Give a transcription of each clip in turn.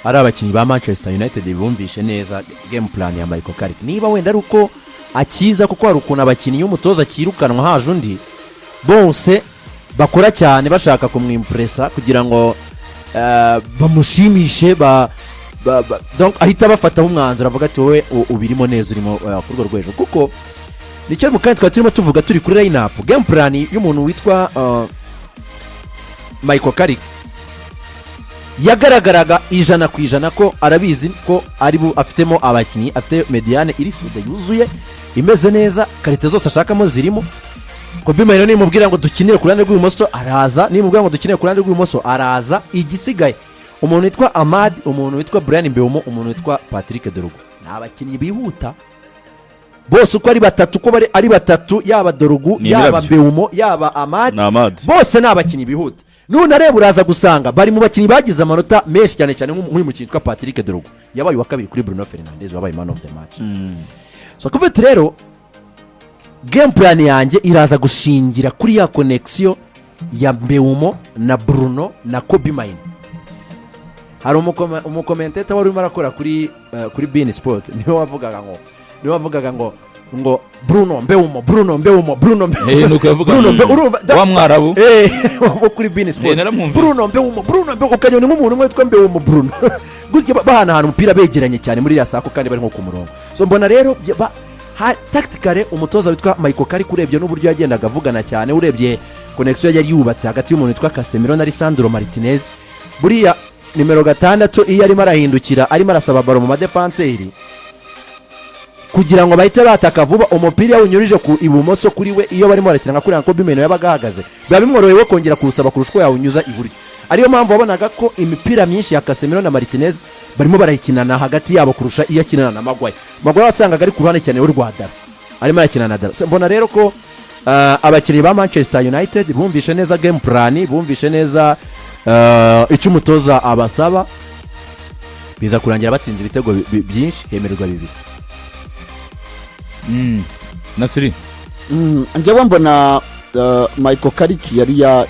Ari abakinnyi ba Manchester United bumvishe neza game plan ya Michael Carrick. Niba wenda ari uko akiza, kuko hari ukuntu abakinnyi, umutoza akirukanwa haje undi, bose bakora cyane bashaka kumwimpressa kugira ngo bamushimishe, donc ahita bafataho umwanzuro, avuga ati: "Wowe ubirimo neza, urimo ku rwego rwo hejuru." Kuko nicyo mu kanya twari turimo tuvuga, turi kuri line up, game plan y'umuntu witwa Michael Carrick yagaragaraga 100% ko arabizi ko ari afitemo abakinnyi, afite médiane iri solide, yuzuye, imeze neza, qualité zose ashakamo zirimo. Kobbie Mainoo nimubwira ngo dukinire ku ruhande rw'ibumoso, araza. Nimubwira ngo dukinire ku ruhande rw'ibumoso, araza. Igisigaye, umuntu witwa Amad, umuntu witwa Bryan Mbeumo, umuntu witwa Patrick Dorgu, ni abakinnyi bihuta bose uko ari batatu, uko bari ari batatu, yaba Dorgu, Ni yaba imirabyo. Mbeumo, yaba Amad, Ni Amad. bose ni abakinnyi bihuta. Nunareba uraza gusanga bari mu bakinnyi bagize amanota menshi cyane cyane nk'uyu mukinnyi witwa Patrick Dorgu yabaye uwa kabiri kuri Bruno Fernandes wabaye man of the match. So kuvuga ati rero game plan yanjye iraza gushingira kuri ya connexion ya Mbeumo na Bruno na Kobbie Mainoo. Hari umucommentator wari urimo arakora kuri beIN Sport, niwe wavugaga ngo Bruno Mbeumo, Bruno Mbeumo, Bruno Mbeumo. Nuko yavugaga. Bruno urumva Wa Mwarabu. Wo kuri beIN Sport. Naramwumvise. Bruno Mbeumo, Bruno Mbeumo, ukajya ni nk'umuntu umwe witwa Mbeumo Bruno gutya, bahanahana umupira begeranye cyane muri iriya sako kandi bari nko ku murongo. So mbona rero tactically umutoza witwa Michael Carrick, urebye n'uburyo yagendaga avugana cyane, urebye connexion yari yubatse hagati y'umuntu witwa Casemiro na Lisandro Martinez, buriya nimero 6 iyo arimo arahindukira, arimo arasaba ballon mu madefanseri kugira ngo bahite bataka vuba, umupira iyo awunyurije ku ibumoso kuri we, iyo barimo barakina nka kuriya Kobbie Mainoo yabaga ahagaze, biba bimworoheye we kongera kuwusaba kurusha uko yawunyuza iburyo. Ariyo mpamvu wabonaga ko imipira myinshi ya Casemiro na Martinez barimo barayikinana hagati yabo kurusha iyo akinana na Maguire. Maguire wasangaga ari ku ruhande cyane rwa Dalot, arimo arakina na Dalot. So, mbona rero ko abakinnyi ba Manchester United bumvishe neza game plan, bumvishe neza icyo umutoza abasaba, biza kurangira batsinze ibitego byinshi, hemererwa bibiri. Nasiri. Njyewe mbona Michael Carrick yari ya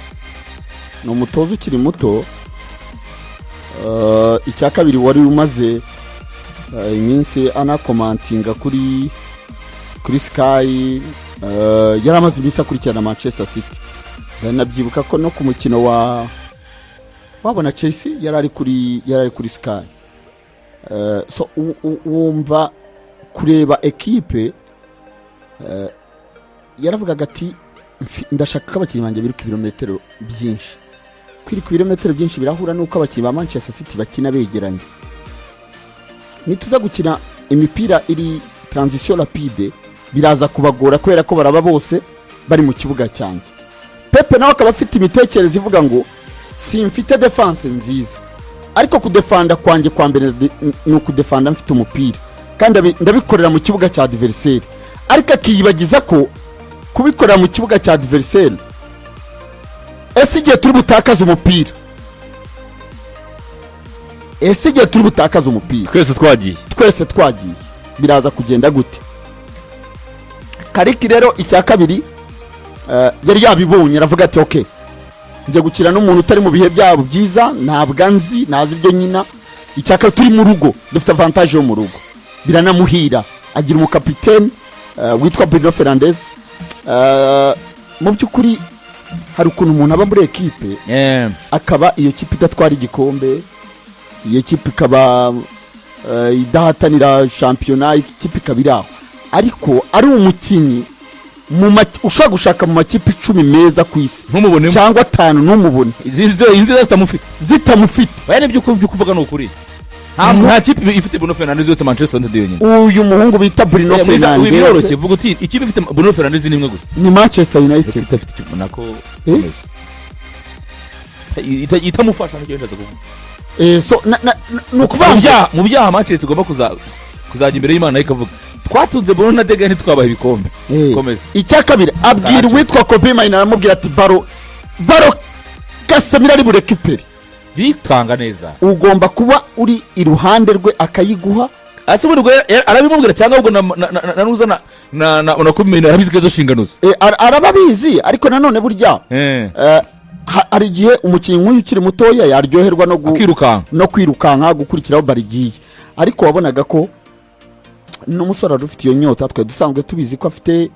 ni umutoza ukiri muto. Icya kabiri, wari umaze iminsi anacommentinga kuri Sky, yari amaze iminsi akurikirana Manchester City. Ndanabyibuka ko no ku mukino wa wabona Chelsea yari ari kuri Sky. So wumva kureba ekipe, yaravugaga ati: "Ndashaka ko abakinnyi banjye biruka ibirometero byinshi." Kwiruka ibirometero byinshi birahura n'uko abakinnyi ba Manchester City bakina begeranye. Nituza gukina imipira iri transition rapide, biraza kubagora kubera ko baraba bose bari mu kibuga cyanjye. Pep nawe akaba afite imitekerereze ivuga ngo simfite défense nziza, ariko kudefanda kwanjye kwa mbere ni ukudefanda mfite umupira, kandi ndabikorera mu kibuga cya adversaire. Ariko akiyibagiza ko kubikorera mu kibuga cya adversaire, ese igihe turi butakaze umupira, ese igihe turi butakaze umupira twese twagiye, twese twagiye, biraza kugenda gute? Carrick rero, icya kabiri, yari yabibonye, aravuga ati: "Ok, njya gukina n'umuntu utari mu bihe byabo byiza, ntabwo anzi, ntazi ibyo nyina. Icya kabiri, turi mu rugo, dufite avantage yo mu rugo." Biranamuhira, agira umukapiteni witwa Bruno Fernandes. Mu by'ukuri hari ukuntu umuntu aba muri ekipe, akaba iyo kipe idatwara igikombe, iyo kipe ikaba idahatanira shampiyona, ikipe ikaba iri aho, ariko ari umukinnyi ushobora gushaka mu makipe 10 meza ku isi ntumubonemo cyangwa atanu, ntumubone. Izi nziza zitamufite. Zitamufite. Oya, nibyo ukuvuga ni ukuri, nta kipe ifite Bruno Fernandes yose Manchester United yonyine. Uyu muhungu bita Bruno Biroroshye. Fernandes. Vuga uti ikipe ifite Bruno Fernandes ni imwe gusa. Ni Manchester United. Idafite icyo nako Eh? komeza. Itamufasha nicyo nshatse kuvuga. So ni ukuvuga mu ngo byaha Manchester igomba kuzajya imbere y'Imana ikavuga: "Twatunze Bruno na De Gea, ntitwabaha ibikombe." Komeza. Icya kabiri, abwira uwitwa Kobbie Mainoo, aramubwira ati: "Ballon, ballon Casemiro ari burécupère, bitanga neza, ugomba kuba uri iruhande rwe akayiguha." Ese ubundi ubwo arabimubwira cyangwa ahubwo na nuza na Kobbie Mainoo arabizi ko izo nshingano ze? Araba abizi, ariko nanone burya Hari igihe umukinnyi nk'uyu ukiri mutoya yaryoherwa akirukanka, no kwirukanka, gukurikiraho barigiye, ariko wabonaga ko n'umusore wari ufite iyo nyota. Twe dusanzwe tubizi ko afite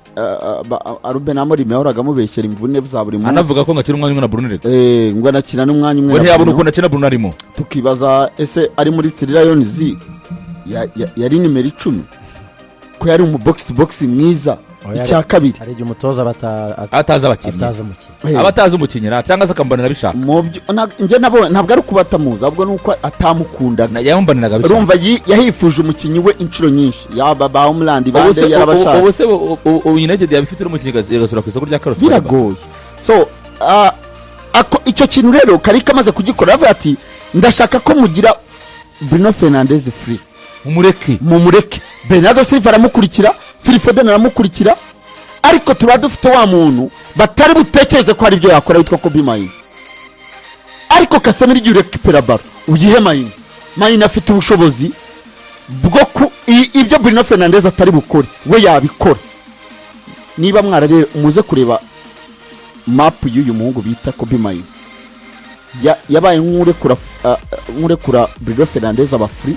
Ruben Amorim yahoraga amubeshyera imvune za buri munsi. Anavuga ko ngo akina umwanya umwe na Bruno reka. Ngo anakina n'umwanya umwe we na ntiyabona Bruno. ukuntu akina Bruno arimo. Tukibaza ese ari muri Three Lions yari nimero 10, ko yari umu box to box mwiza? Oya, Icya kabiri, hari igihe umutoza atazi abakinnyi. Atazi umukinnyi. Aba atazi umukinnyi cyangwa se akambanira abishaka. Mu byo njye nabonye ntabwo ari ukuba atamuzi, ahubwo ni uko atamukundaga. Yamumbaniraga abishaka. Urumva yahifuje umukinnyi we inshuro nyinshi, yaba ba Homeland Ubu bande se yarabashaka. ubu se ubu United yaba ifite n'umukinnyi igasura ku isoko rya Carlos Baleba? Biragoye. So icyo kintu rero Carrick amaze kugikora, aravuga ati: "Ndashaka ko mugira Bruno Fernandes free." Mumureke. Mumureke. Bernardo Silva aramukurikira, Phil Foden aramukurikira, ariko tuba dufite wa muntu batari butekereze ko hari ibyo yakora witwa Kobbie Mainoo. Ariko Casemiro, igihe urekipera ballon uyihe Mainoo, Mainoo afite ubushobozi bwo ku ibyo Bruno Fernandes atari bukore we yabikora. Niba mwararebe, muze kureba map y'uyu muhungu bita Kobbie Mainoo. Yabaye nk'urekura Bruno Fernandes aba free.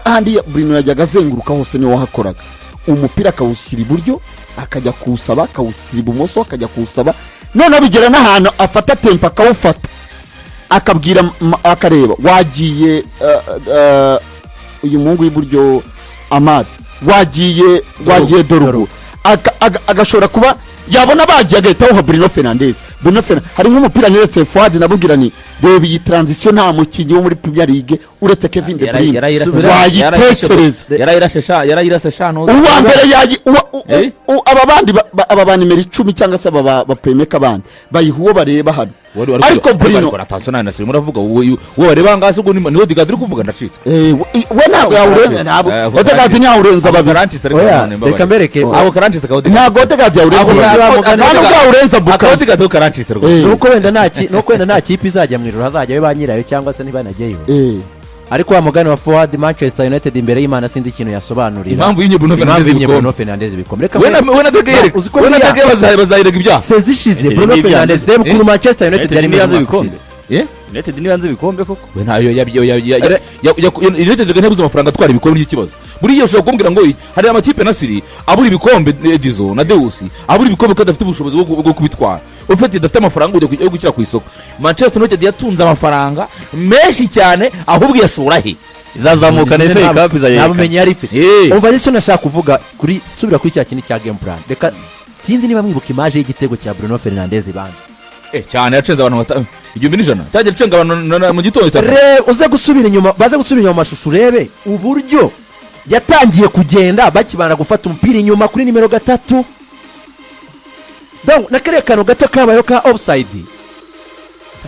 Handi Bruno yajyaga azenguruka hose niwe wahakoraga. Umupira akawushyira iburyo akajya kuwusaba, akawushyira ibumoso akajya kuwusaba, noneho bigera n'ahantu afata tempo akawufata, akabwira akareba wagiye uyu muhungu w'iburyo Amad wagiye, wagiye Dorgu. Agashobora kuba yabona bagiye agahita awuha Bruno Fernandes. Bruno Fernandes, hari nk'umupira neretse Fuad, nabubwira ni: "Reba iyi transition, nta mukinnyi wo muri Premier League uretse Kevin De Bruyne wayitekereza." Yarayirase shano. Uwa mbere yayi Eh? aba bandi aba ba nimero 10 cyangwa se aba ba playmaker bandi bayiha uwo bareba hano, ariko Bruno Attention nawe nasiri muravuga uwo bareba ngaho, ubwo ni Odegaard uri kuvuga, ndacitswe. We ntabwo yawurenza, ntabwo Odegaard ntiyawurenza babiri. Karancitse ariko. Oya, nanone mbabarira. Reka mbereke. Ako karancitse ka Odegaard. Ntabwo Odegaard yawurenza Ako babiri, nta nubwo yawurenza Aka Bukayo. Odegaard ko karancitse rwose. Nuko wenda nta kipe izajya mu ijoro, hazajyayo ba nyirayo cyangwa se ntibanajyeyo. Ariko wa mugani wa Forward, Manchester United imbere y'Imana sinzi ikintu yasobanurira Impamvu y'inye Bruno impamvu Fernandes y'inye ibikombe. Bruno Fernandes ibikombe. Reka We na we na De Gea, Uzi ko we na buriya De Gea bazayirega ibyaha. Saison ishize United Bruno ni ibyanze. Fernandes, reba ukuntu Eh? Manchester United United yari ni imeze yanze umwaka ibikombe. ushize. Eh? United niyo ibikombe koko. We ntayo ya ya ya ya ya United ntibuze amafaranga atwara ibikombe by'ikibazo. Buriya ushobora kumbwira ngo hari amakipe na Siri abura ibikombe, Edizo na Deus abura ibikombe kandi adafite ubushobozi bwo kubitwara, ufite idafite amafaranga yo gushyira ku isoko. Manchester United yatunze amafaranga menshi cyane, ahubwo iyashora he? Izazamuka na FA Cup Nta izayereka. bumenyi yari ifite. Umva icyo nashaka kuvuga kuri, nsubira kuri cya kintu cya game plan. Reka sinzi niba mwibuka image y'igitego cya Bruno Fernandes ibanza. Cyane, yacenze abantu 1100, cyagiye cenga abantu mu gitondo cyane. Uze gusubira inyuma, baze gusubira inyuma mu mashusho, urebe uburyo yatangiye kugenda bakibana gufata umupira inyuma kuri nimero 3. Donc, na kariya kantu gato kabayeho ka offside.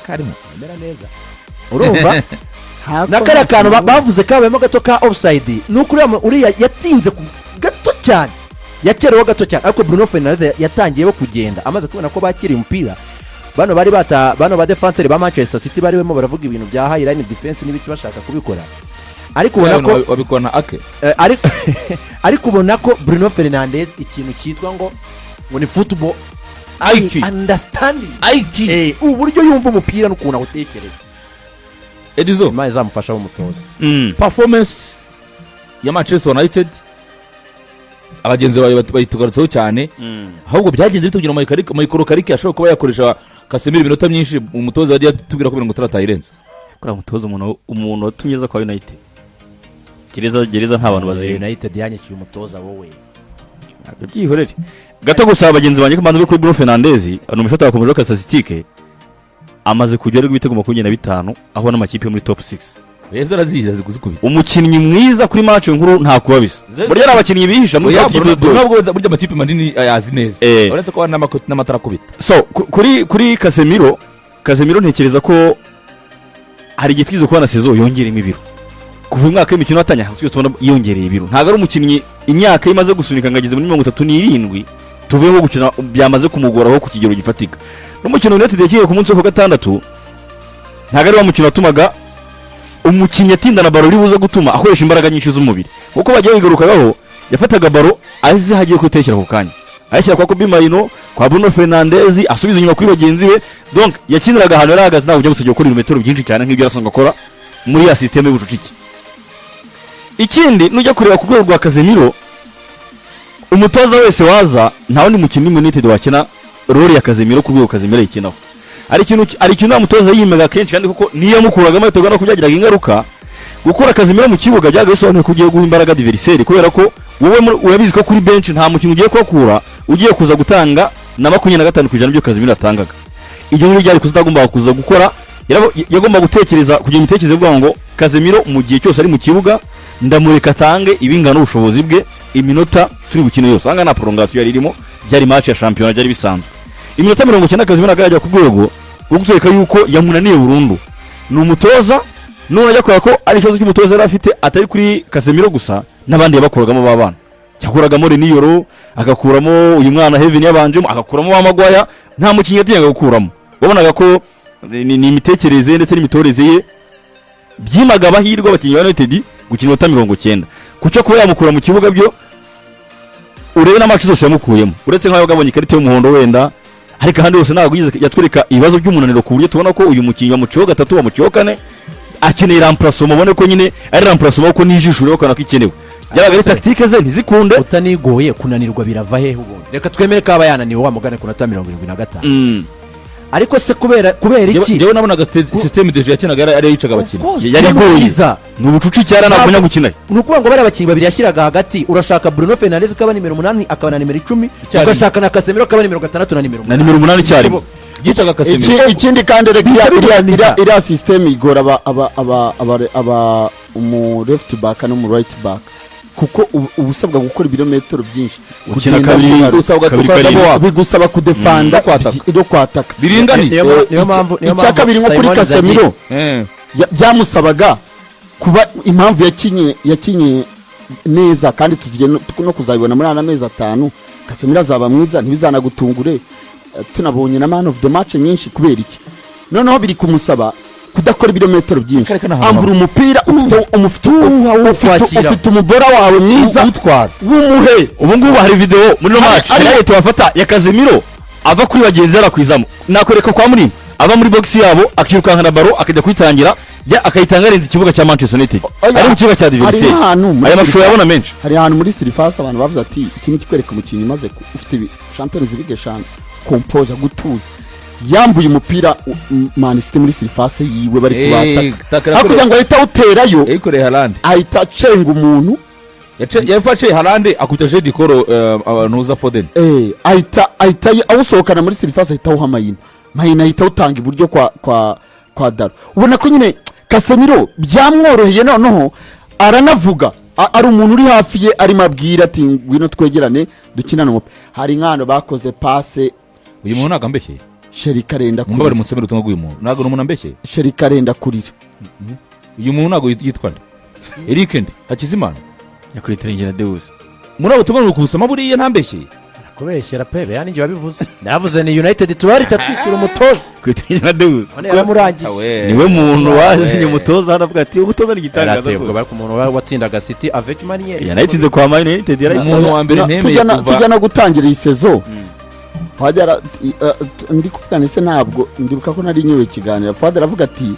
Karimo. Mera neza, urumva na kariya kantu bavuze kabayemo gato ka offside, ni uko uriya yatinze gato cyane, yakereweho gato cyane, ariko Bruno Fernandes yatangiyeho kugenda amaze kubona ko bakiriye umupira. Bano bari bata bano ba défenseur ba Manchester City bari barimo baravuga ibintu bya high line defense n'ibiki bashaka kubikora, ariko ubona ko wabikora na Ake. Ariko ubona ko Bruno Fernandes ikintu cyitwa ngo ni football IQ. understanding, IQ. Uburyo yumva umupira n'ukuntu awutekereza. Edizo. Imana izamufasha umutoza. Performance ya Manchester United, abagenzi bawe bayitugarutseho cyane. Ahubwo byagenze bitubwira Michael Carrick ashobora kuba yakoresha Casemiro iminota myinshi, umutoza yagiye atubwira ko 60 ayirenza. Kuriya mutoza, umuntu watumye aza kwa United, gereza gereza nta bantu bazirimo. United yanyikiye umutoza wowe. Ntabwo byihorere gato gusa bagenzi banjye ko mbanza kuri Bruno Fernandes ni umushota wakomeje ka statistique, amaze kujya ari ibitego 25 aho n'amakipe yo muri top 6. Beza arazizi, azi kuzikubita. Umukinnyi mwiza kuri match nkuru nta kuba bisa. Burya ari abakinnyi bihisha muri Oya, top Bruno. kipe. Bruno burya amakipe manini ayazi neza. Uretse ko hari n'amatara akubita. So kuri Casemiro, ntekereza ko hari igihe twize kubona saison yongeremo ibiro. Kuva umwaka w'imikino watangira twese tubona yongereye ibiro. Ntabwo ari umukinnyi imyaka ye imaze gusunika ngo ageze muri 37, tuvuye nko gukina byamaze kumugoraho ku kigero gifatika. N'umukino United yakiriye ku munsi wo ku gatandatu ntabwo ari wa mukino watumaga umukinnyi atindana ballon uri buze gutuma akoresha imbaraga nyinshi z'umubiri, kuko bagiye bigarukagaho yafataga ballon azi aho agiye kuyitekera ako kanya. Ayishyira kwa Kobbie Mainoo, kwa Bruno Fernandes, asubiza inyuma kuri bagenzi be. Donc yakiniraga ahantu yari ahagaze, ntabwo byamusabye gukora ibirometero byinshi cyane nk'ibyo yarasanzwe akora muri ya système y'ubucucike. Ikindi, nujya kureba ku rwego rwa Casemiro, umutoza wese waza, nta wundi mukinnyi muri United wakina role ya Casemiro ku rwego Casemiro ayikinaho. Hari ikintu wa mutoza yimaga kenshi, kandi kuko niyo yamukuragamo biterwa no kubyagiraga ingaruka. Gukura Casemiro mu kibuga byaga bisobanuye ko ugiye guha imbaraga adversaire, kubera ko wowe urabizi ko kuri bench nta mukinnyi ugiye kuhakura ugiye kuza gutanga na 25% byo Casemiro yatangaga. Ibyo ngibyo byari kuza utagombaga kuza gukora. Yagombaga gutekereza, kugira imitekerereze ivuga ngo Casemiro mu gihe cyose ari mu kibuga ndamureka atange ibingana n'ubushobozi bwe iminota turi bukine yose. Ahangaha nta prolongation yari irimo, byari match ya shampiyona, byari bisanzwe. Iminota 90 Casemiro ntabwo yajya ku rwego rwo kutwereka yuko yamunaniye burundu. Ni umutoza none ajya kureba ko ari ikibazo cy'umutoza yari afite, atari kuri Casemiro gusa, n'abandi yabakuragamo b'abana. Yakuragamo Leny Yoro, agakuramo uyu mwana Heaven yabanjemo, agakuramo wa Maguire. Nta mukinnyi yatinyaga gukuramo. Wabonaga ko ni imitekerereze ndetse n'imitoreze ye byimaga amahirwe abakinnyi ba United gukina iminota 90. Ku cyo kuba yamukura mu kibuga byo, urebe na match zose yamukuyemo, uretse nk'aho yabonye ikarita y'umuhondo wenda, ariko ahandi hose ntabwo yigeze yatwereka ibibazo by'umunaniro ku buryo tubona ko uyu mukinnyi bamuciyeho gatatu, bamuciyeho kane, akeneye remplacement. Ubone ko nyine ari remplacement, kuko n'ijisho ureba ukabona ko ikenewe. Byabaga ari tactique ze ntizikunde. Utanigoye, kunanirwa birava hehe ubundi? Reka twemere ko aba yananiwe wa mugane ku minota 75. Ariko se kubera iki? Njyewe nabonaga système de jeu yakinaga ariyo yicaga abakinnyi. Of course, Yari igoye. mwiza. Ni ubucucike, yari ntabwo gukina. Ni ukuvuga ngo bariya bakinnyi babiri yashyiraga hagati, urashaka Bruno Fernandes akaba nimero 8, akaba na nimero 10, Icyarimwe. ugashaka na Casemiro akaba nimero 6 na nimero Na nimero 8 icyarimwe. Yicaga Casemiro. Ikindi kandi reka Bitabirangiza. iriya système igora aba umu left back n'umu right back, kuko uba usabwa gukora ibirometero byinshi. Ukina Kugenda kabiri buhoro. Usabwa kabiri gukora karindwi. double up. Bigusaba kudefanda No kwataka. no kwataka. Biringaniye. Niyo mpamvu Icya kabiri, nko kuri Simon Casemiro, byamusabaga kuba impamvu yakinye neza, kandi tugiye no kuzabibona muri aya mezi 5, Casemiro azaba mwiza, ntibizanagutungure. Tunabonye na man of the match nyinshi. Kubera iki? Noneho biri kumusaba kudakora ibirometero byinshi. Kare kana ahantu Ambura umupira, ufite kwakira. ufite umubora wawe mwiza utwara. w'umuhe. Ubu ngubu hari video muri no match hari wafata ya Casemiro ava kuri bagenzi be arakwizamo. Nakwereka kwa Murima ava muri box yabo, akirukankana ballon, akajya kuyitangira ya akayitanga arenze ikibuga cya Manchester United, Oya, ari mu kibuga cya hari adversaire. n'ahantu muri Aya mashusho yabona menshi. Hari ahantu muri surface abantu bavuze ati iki ni ikikwereka umukinnyi umaze ufite Champions League eshanu, composure, gutuza. Yambuye umupira Man City muri surface yiwe bari kubataka, Takara. aho kugira ngo ahite awuterayo, Yayikoreye Haaland. ahita acenga umuntu. Yafashe Haaland, akubita jeu dikoro ntuza Foden. Ahita awusohokana muri surface, ahita awuha Mainoo. Mainoo ahita awutanga iburyo kwa Dalot. Ubona ko nyine Casemiro byamworoheye. Noneho aranavuga, ari umuntu uri hafi ye arimo abwira ati ngwino twegerane dukinane umupira. Hari nk'ahantu bakoze passe. Uyu muntu ntabwo ambeshyeye. Sheri karenda Mumbabare, kurira. Musomere ubutumwa bw'uyu muntu, ntabwo ni umuntu ambeshyeye. Sheri karenda kurira. Uyu muntu ntabwo yitwa nde? Eric nde? Hakizimana. Nyakwitirengera Deus. Muri abo butumwa ni ukubusoma, buriya ntambeshyeye. Kubeshyera pe, beya ninjye wabivuze. Navuze ni United turahita twikira umutoza. Kwitirengera Deus. None yaramurangije. Niwe muntu wazanye umutoza hano avuga ati umutoza ni igitangaza Yarateye ubwoba, rwose. ariko umuntu watsindaga City avec manière. Yanayitsinze kwa Man United, yarayitsinze. Umuntu wa mbere ntemeye kuva Tujya no gutangira iyi saison, Fadi ndi kuvuga ndetse ntabwo ndibuka ko nari nyoboye ikiganiro. Fadi aravuga ati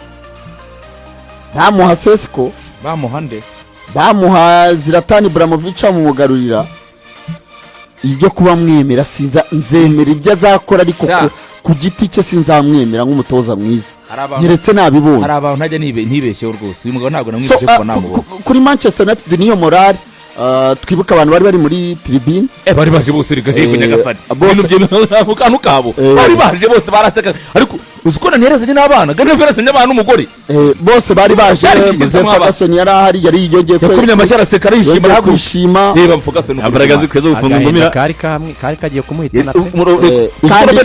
bamuha Sesko, Bamuha nde? Bamuha Zlatan Ibrahimovic, amumugarurira. Ibyo kuba mwemera sinza nzemera ibyo azakora, ariko ku giti cye sinzamwemera nk'umutoza mwiza, Hari abantu nyeretse nabibonye. Hari abantu ntajya ntibeshyeho rwose. Uyu mugabo ntabwo So, namwibeshye kuva namubona. kuri Manchester United niyo morale. Twibuke abantu bari bari muri tribune. Bari baje bose rega hego. Nyagasani. Bose. Ibintu bye mu kantu kabo. Bari baje bose baraseka, ariko uzi ko nanterezanye n'abana gari naferezanye n'abana n'umugore. Bose bari baje. Byari byiza. Muze Mwaba. Ferguson yari ahari, yari yongeye Yakomye amashyi, araseka, arishima, yongeye arahaguruka. Kwishima. Reba Ferguson. Yambaraga zikwiye zo gufunga Agahinda ingumira. kari kamwe kari kagiye kumuhitana pe.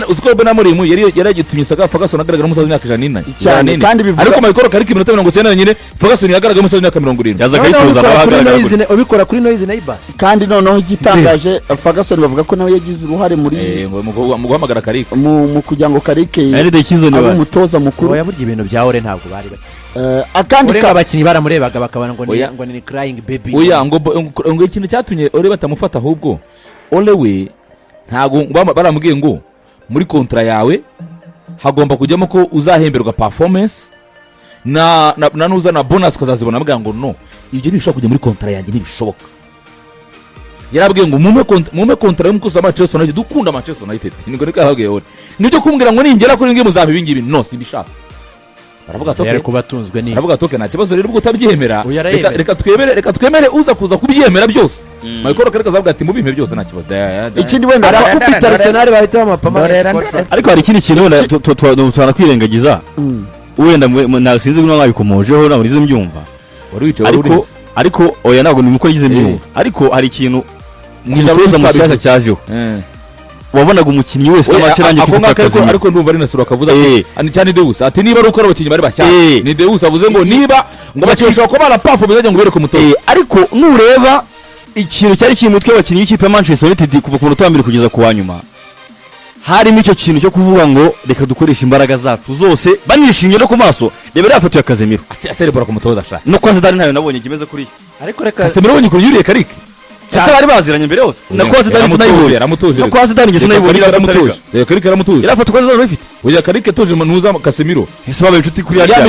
Uzi ko Ruben Amorim yari yagitumye Saga Ferguson agaragara umusaza w'imyaka 104. Cyane, kandi bivuga- Ariko Michael Carrick iminota 90 yonyine, Ferguson yagaragaye umusaza w'imyaka 70. Yaza Noneho akayitoza ubikora nawe kuri ahagaragara noise gutya. ubikora kuri noise neighbor. Kandi noneho igitangaje, Ferguson bavuga ko nawe yagize uruhare muri Ngo mu guhamagara Carrick. mu kugira ngo Carrick Ari the season abe wa umutoza mukuru. Oya, burya ibintu bya Ole ntabwo bari bake. Akandi Urega abakinnyi baramurebaga bakabona ngo ni Oya. ngo ni crying baby. Oya, ngo ikintu cyatumye Ole batamufata, ahubwo Ole we Ntabwo baramubwiye ngo muri contrat yawe hagomba kujyamo ko uzahemberwa performance na nuza na bonus ukazazibona. Amubwira ngo no, ibyo ntibishobora kujya muri contrat yanjye, ntibishoboka. Yarabwiye ngo mumpe contrat y'umukozi wa Manchester United ukunda Manchester United. Niko yababwiye. Ole nibyo kumbwira ngo ningera kuri ngibi muzampa ibi ngibi, no, simbishaka. Baravuga ati yari "Okay." kuba atunzwe ni Aravuga ati "Okay, nta kibazo rero ubwo utabyemera, Oya, arayemera. reka twemere uza kuza kubyemera byose." Michael Carrick azavuga ati mubimpe byose, nta kibazo. Ikindi wenda arakubita Arsenal bahita bamapa contract. Ariko hari ikindi kintu wenda tutanakwirengagiza, wenda sinzi niba mwabikomojeho, ntabwo nize mbyumva. Wari wicaye, wari Ariko uri ariko oya, ntabwo ni uko yize mbyumva, ariko hari ikintu Mu ijambo umutoza mushyashya twabivuze. cyajeho, wabonaga umukinnyi wese Oya, n'amace irangiye ako kwifata ngako ariko akazi. Ariko ndumva ari Nasuro akavuze ati ani cyane Deus ati niba ari uko ari abakinnyi bari bashyashya. Ni Deus avuze ngo niba ngo abakinnyi bashobora kuba baraperform ngo bereke umutoza. Ariko nureba ikintu cyari kiri mu mutwe w'abakinnyi b'ikipe ya Manchester United kuva ku munota wa mbere kugeza ku wa nyuma, harimo icyo kintu cyo kuvuga ngo reka dukoreshe imbaraga zacu zose, banishimye no ku maso. Reba iriya foto ya Casemiro Aserebura ku mutoza sha. No kwa Zidane ntayo nabonye kimeze kuriya. Ariko reka Casemiro abonye ukuntu yuriye Carrick. Ese bari baziranye mbere yose? Na kwa Zidane sinayibonye. Yaramutuje. No kwa Zidane njye sinayibonye. Carrick Iriya foto. yaramutuje. Reka Carrick yaramutuje. Iriya foto kwa Zidane urayifite? Oya, Carrick yatoje ntuza Casemiro. Ese babaye inshuti kuri Ya ya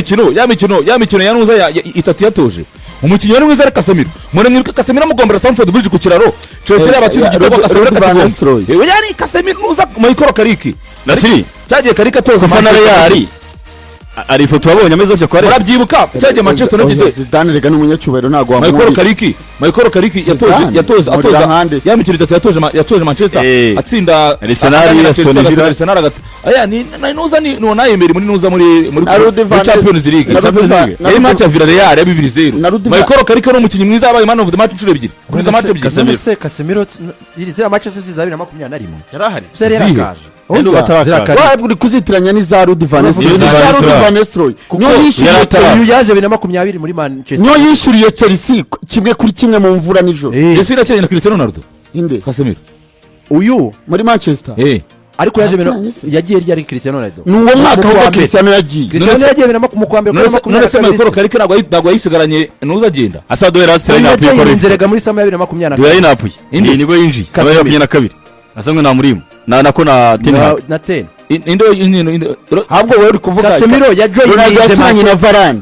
mikino ya nuza itatu yatoje, umukinnyi wari mwiza ari Casemiro. Muremwibuka Casemiro amugombera Stamford Bridge ku kiraro, Chelsea yabatsinze igitego, Casemiro Ruud van akakigomba. Nistelrooy. Yani Casemiro nuza Michael Carrick Nasiri cyagiye Carrick atoza ufana Manchester. Real, ari ifoto wabonye ameze atya kwa Real? Murabyibuka cyagiye Manchester Oya, United Zidane rega ni umunyacyubahiro, ntabwo Michael wamwumvira. Carrick yatoje Zidane, yatoza murira atoza nkande se. ya mikino itatu yatoje Manchester atsinda Arsenal, anganya na Aston Chelsea, Villa. agatsinda Arsenal aya ni na nuza ni Unai Emery muri nuza muri Na Ruud muri Champions League. na Ruud Champions League. Yari match ya Villarreal ya 2-0. Na Ruud Michael Carrick ni umukinnyi mwiza, yabaye man of the match inshuro ebyiri kuri izo match ebyiri. None se Casemiro ziriya match se za 2021 Yari ahari. Se yari Zihe? yarakaje? Oya. Ziriya Waba uri kuzitiranya n'iza Ruud van Nistelrooy. Ruud van Za Ruud Nistelrooy. van Nistelrooy. Niyo yishyuriye yari ataraza. Uyu yaje 2020 muri Manchester. Niyo yishyuriye Chelsea 1-1 mu mvura nijoro. Ese iracyanye na Cristiano Ronaldo? Inde? Casemiro. Uyu Muri Manchester. Ariko yaje Ntakinanye se. yagiye ryari Cristiano Ronaldo? Ni uwo mwaka Mu kwa ahubwo mbere. Cristiano yagiye. Cristiano yagiye mu kwa mbere None kuri se makumyabiri na Michael kabiri. Carrick ntabwo yayisigaranye nuza agenda. Asa duhera hasi Uyu line up yagiye ye. inzerega muri summer ya 2022. Duhera line up ye. Inde? Iyi nibwo yinjiye saba Casemiro. 22 asamwe na murimu na nako na Ten Hag. Na ten. Inde Ahubwo wowe uri kuvuga Casemiro Ronaldo yajoyininze yakinanye na Varane,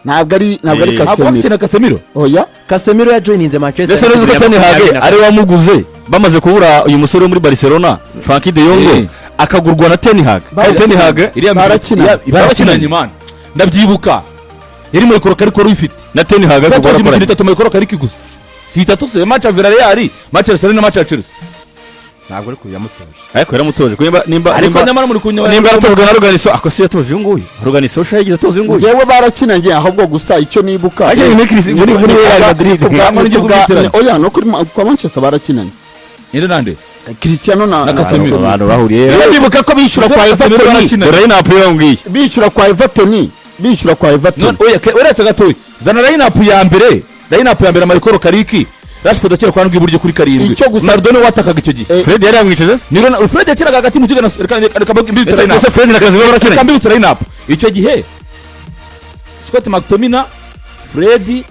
ntabwo ari Ntabwo Casemiro. bakina Casemiro. Oya. Casemiro yajoyininze Manchester Ndetse n'uzi ko Ten Hag ari we wamuguze bamaze kubura uyu musore wo muri Barcelona, Frenkie de Jong, akagurwa na Ten Hag. Kandi Ten Hag Iriya Barakinanye. Barakinanye man, ndabyibuka yari Michael Carrick wari uyifite. Na Ten Hag ariko yatoje imikino barakoranye. itatu Michael Carrick gusa, si itatu se? Match ya Villarreal, match ya Arsenal na match ya Chelsea. Ntabwo ari kuyamutoje. Ariko yaramutoje kuko nimba Ariko nimba nyamara muri kunywa nimba yaratojwe na Ruganiso, ako si yatoje uyu nguyu? Ruganiso sha yigeze atoza uyu nguyu? Ngewe barakinanye, ahubwo gusa icyo nibuka Aje muri muri Real Madrid. Ntabwo ngiye kubyitiranya. Oya, no kuri kwa Manchester barakinanye. Inde nande? Cristiano na Casemiro. Abantu bahuriye. Niba ndibuka ko bishyura kwa Casemiro Everton. barakinanye. Dore line up yo ngiyi. Bishyura kwa Everton. None oya, uretse gatoya, zana line up ya mbere, line up ya mbere. Michael Carrick, Rashford akira kwa rw'iburyo kuri karindwi. Icyo gusa- Ronaldo niwe watakaga icyo gihe. Fred yari yamwicaje se? Ni Ronaldo, Fred yakinaga hagati mu kibuga reka mbibutse line up. Ese Fred na Casemiro Reka barakinanye? mbibutse line up icyo gihe: Scott McTominay, Fred,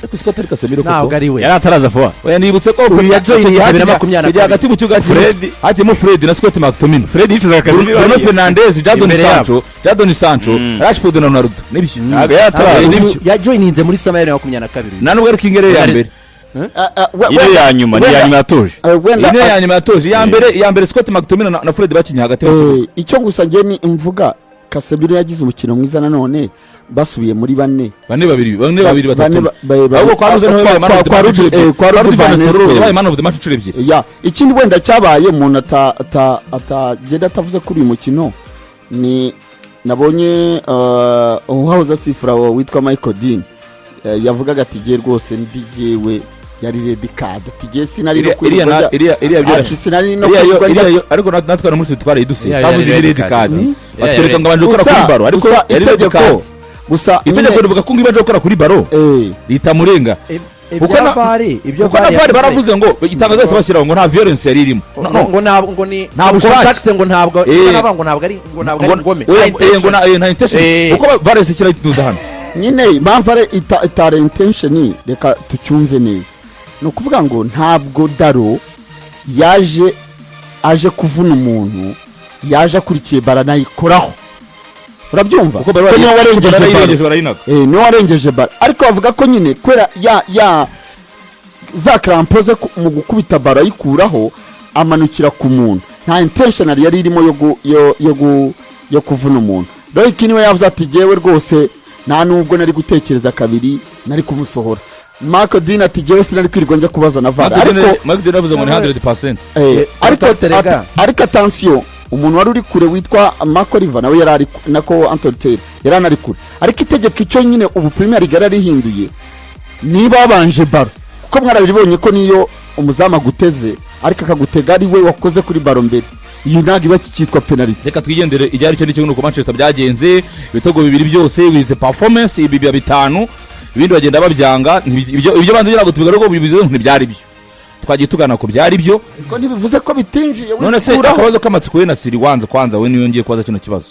ariko Scott ari Casemiro koko. Ntabwo ari we. Yari ataraza vuba. Oya, nibutse ko Uyu yajoyininze 2022. hagati mu kibuga Fred- hakirimo Fred na Scott McTominay. Fred yicazaga Casemiro Bruno hariya. Fernandes, Jadon Imbere yabo. Sancho, Jadon Sancho, Rashford na Ronaldo. Nibyo. Ntabwo yari ataraza. Nibyo. Yajoyininze muri summer ya 2022. Nta nubwo ari King ya mbere. Iyo ya nyuma ni iya nyuma yatoje. Wenda Iyi niyo ya nyuma yatoje. Iya mbere Scott McTominay na Fred bakinnye hagati mu kibuga. Icyo gusa njye ni mvuga, Casemiro yagize umukino mwiza nanone basubiye muri bane. Bane babiri, bane babiri batatu. Bane Ahubwo kwa Ruze niho yabaye man of the match inshuro ebyiri. kwa Kwa Ruud Ruud van van Nistelrooy Nistelrooy. yabaye man of the match inshuro ebyiri. Ya, ikindi wenda cyabaye umuntu atagenda atavuze kuri uyu mukino ni nabonye uwahoze asifura witwa Michael Dean, yavugaga ati giye rwose ndi jyewe yari red card, ati giye sinari no Iriya kwirirwa iriya byo ati sinari no iriya yo kwirirwa iriya njya yo, ariko natwe na munsi twarayidusiye. Iriya Twavuze yari iri red red card. card, Iriya batwereka yari ngo abanje gukora Gusa- kuri baro, ariko gusa yari red itegeko card. Gusa Itegeko nyine- rivuga ko ngo ibanje gukora kuri baro ritamurenga. Kuko Ibya VAR, ibyo kuko na VAR VAR yavuze. Baravuze ngo itangazo yose bashyiraho ngo nta violence yari irimo. No, no. Ngo ntabwo ngo ni Nta bushake. contact, ngo ntabwo navuga ngo ntabwo ari ngome. Oya, Nta ngo nta intention. Kuko VAR yose kiratuza hano. Nyine impamvu ari itara intention, reka tucyumve neza, ni ukuvuga ngo ntabwo Dalot yaje Aje kuvuna umuntu, yaje akurikiye baranayikoraho, urabyumva? Kuko Ko niwe warengeje baro. barayirengeje, barayinaga. Niwe warengeje baro, ariko bavuga ko nyine kubera ya za crampons ze mu gukubita baro ayikuraho amanukira ku muntu, nta intentional yari irimo yo kuvuna umuntu. Roy Keane we yavuze ati: "Jyewe rwose nta nubwo nari gutekereza kabiri, nari kumusohora." Mark Dean ati: "Jyewe sinari kwirirwa njya kubaza na VAR." Ariko Mark Dean yavuze ngo ni 100%. Ariko Terega. Ariko attention, umuntu wari uri kure witwa Marco Riva nawe yari ari nako Anthony Taylor yari anari kure. Ariko itegeko icyo nyine ubu Premier League yararihinduye, niba wabanje baro, kuko mwarabibonye ko niyo umuzamu aguteze ariko akagutega ari we wakoze kuri baro mbere, iyi ntabwo iba kikitwa penalty. Reka twigendere. Ibyari cyo ni kimwe nuko Manchester byagenze, ibitego bibiri byose with performance, ibi biba bitanu, ibindi bagenda babyanga. Ibyo banze ntabwo tubigaruka, ntibyari byo twagiye tugana ku byari byo. Ariko ntibivuze ko bitinjiye. None se wikuraho. akabazo k'amatsiko, we na Siri, wanze kwanza we niyo ngiye kubaza kino kibazo.